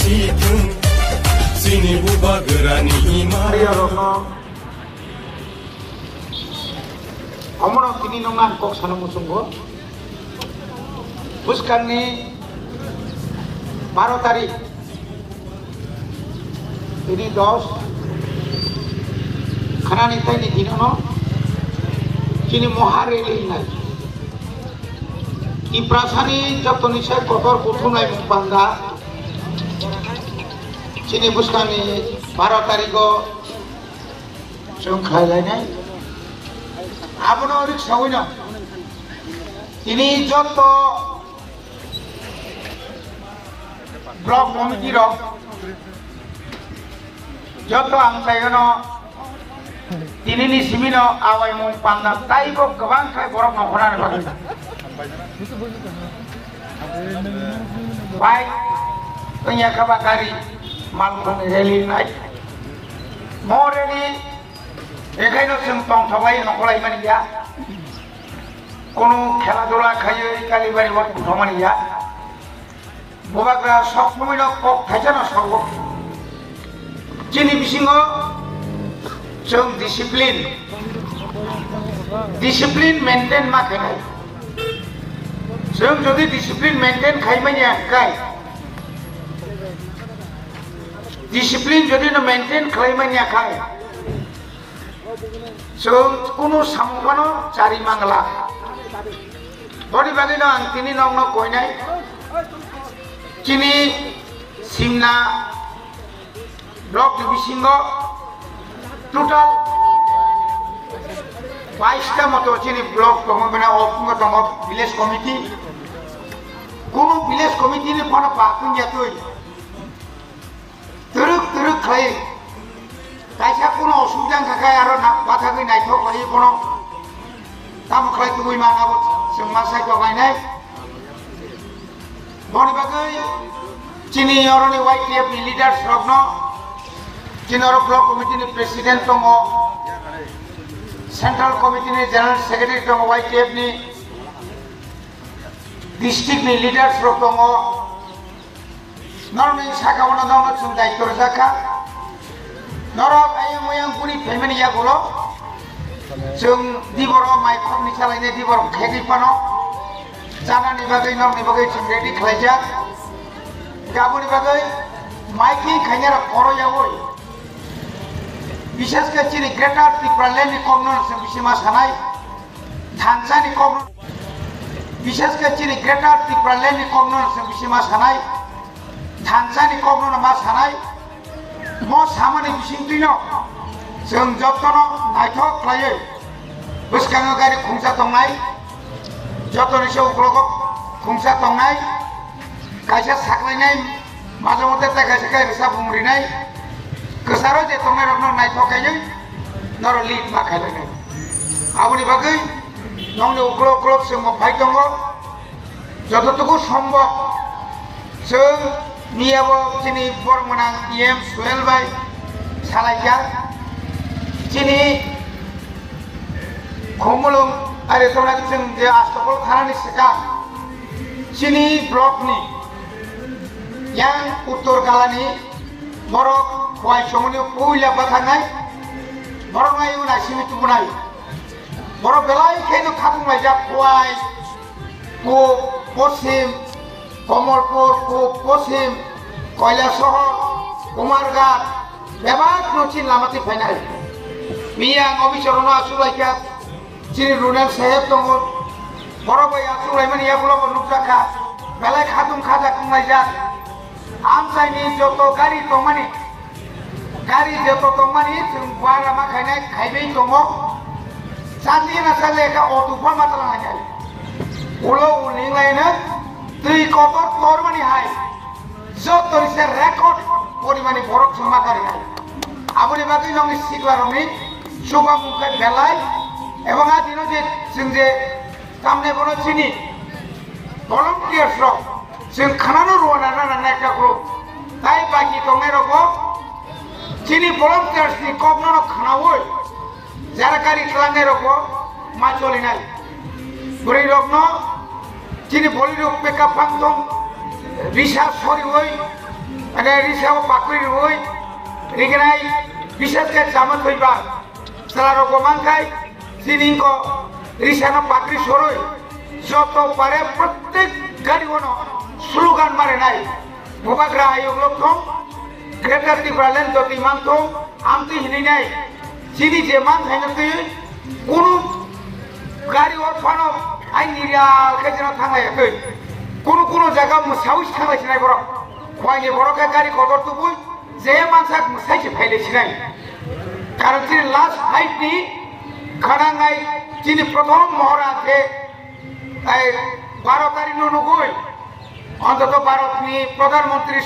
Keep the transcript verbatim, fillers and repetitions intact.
Ithung, chini bubagrani ima. Ariya rokno, omono tini nokna ang kok sana muchungo. Bwskangni baro tarik, tini dos, khanani taini dinono chini moha rally hinai. Tiprasani jotoni sai kotor kuthumlaimung panda. Chini bwskangni baro tarigo chwng khlai lainai. Abono rik sawino tini joto block committee rok joto ang sayono tinini simino awaimung panda taibo kwbang khe borok nongkhornani bagwi. Bai wngya khe ba gari malkhungni rally wngnai. Mo rally ekhaino chwng tongthoklai nongkhorlai mani ya. Kunu khela dula khaiwi Kalibari o tongthokmani ya. Bubagra sok somoino kok thaisano sago. Chini bisingo chwng discipline, discipline maintain ma khainai. Chwng jodi discipline maintain khaimanya khai, discipline jodi no maintain khlaimanya khai, chwng kunu samung phano chari mangla. Boni bagwino ang tini nokno koinai. Chini Simna block ni bisingo total bais ta moto chini block tongo, bini ophungo tongo village committee. Kunu village committee ni phano pa tungya twi. Twrwk twrwk khlai kaisa kuno osubida wngkha khe aro na-, bathagwi naithok khlaiwi bono tamo khlai tubui man abo chwng ma sai tok lainai. Boni bagwi chini oroni Y T F ni leaders rokno, chini oro block committee ni president tongo, central committee ni general secretary tongo, Y T F ni district ni leaders rok tongo. Norokni saka o norokno chwng daityo rwjak kha. Norok ayang oyang guri phaimani yagulo chwng diboro mai khokni chalainai dibor khegwi phano chanani bagwi norokni bagwi chwng ready khlaijak. Aboni bagwi miking khainai rok koro yaui. Bishesh khe chini Greater Tipraland ni kokno chwng bisi ma sanai. Thansa ni kokno, bishesh khe chini Greater Tipraland ni kokno chwng bisi ma sanai, thansa ni kokno ma sanai, mo samani bisingtwino chwng jotono naithok khlaiwi bwskango gari khungsa tongnai, jotoni se uklogo khungsa tongnai, kaisa saklainai. Maja mote ta kaisa kai rwsa bung rinai. Kwcharo je tongnai rokno naithok kaiwi noro lead ma khailainai. Aboni bagwi nongni uklok uklok chwngbo phai tongo. Jototuku sombok chwng miyabo chini borok mwnang E M Suel bai salaikha. Chini Khumulwng ari tongna chwng je Astopol thanani swkang chini block ni yang uttor galani borok khwai chomoni puila bwtharnai borok nai wngna simi tubunai borok belai kheno khatung laijak khwai po posim Komolpur, Pub, Posim, Koilasohor, Kumarghat, bebak no chini lama twi phainai. Miya ang officer no achuk laikha, chini Runel saheb tongo, borok bai achuk laimani yagulo bo nukjakha, belai khatung khajak wnglaijak. Amchaini joto gari tongmani, gari joto tongmani chwng bara ma khainai khaibai tongo. Chandi na sa lekha auto pha ma tala nai. Ulo uling laino twi kotor tormani hai. Joto ni se record porimani borok chwng ma kari hai. Aboni bagwi nongni sikla rokni chuba mung khe belai. Ebong a dino je chwng je tamne bono chini volunteers rok chwng khanano ruwa nana nang nai ka group. Tai baki tongnai rokbo chini volunteers ni kok no khnawi. Jara gari tlangnai rokbo ma cholinai. Bwrwi rokno chini boli rok peka phang tong bisa soriwi Mane risa o pakri rwi rignai, bisas khe chama thwiba chwla rok bo mankhai, chini ko risa no pakri soroi joto pare prottek gari o no slogan mare nai, Bubagra ayuk lok thong, Greater Tipraland joti man thong, amtwi hinwi nai. Chini je man thai no twi kunu gari o phano ai nirial khe jeno thanglai twi. Kunu kunu jaga mwsawi thanglai sinai borok. Khwlaini borok khe gari kotor tubui je mansak mwsai se phailai sinai. Karon chini last fight ni khana ngai chini prothom mohora khe ai baro tarikh no nugui. Ontoto Bharat ni Pradhan Mantri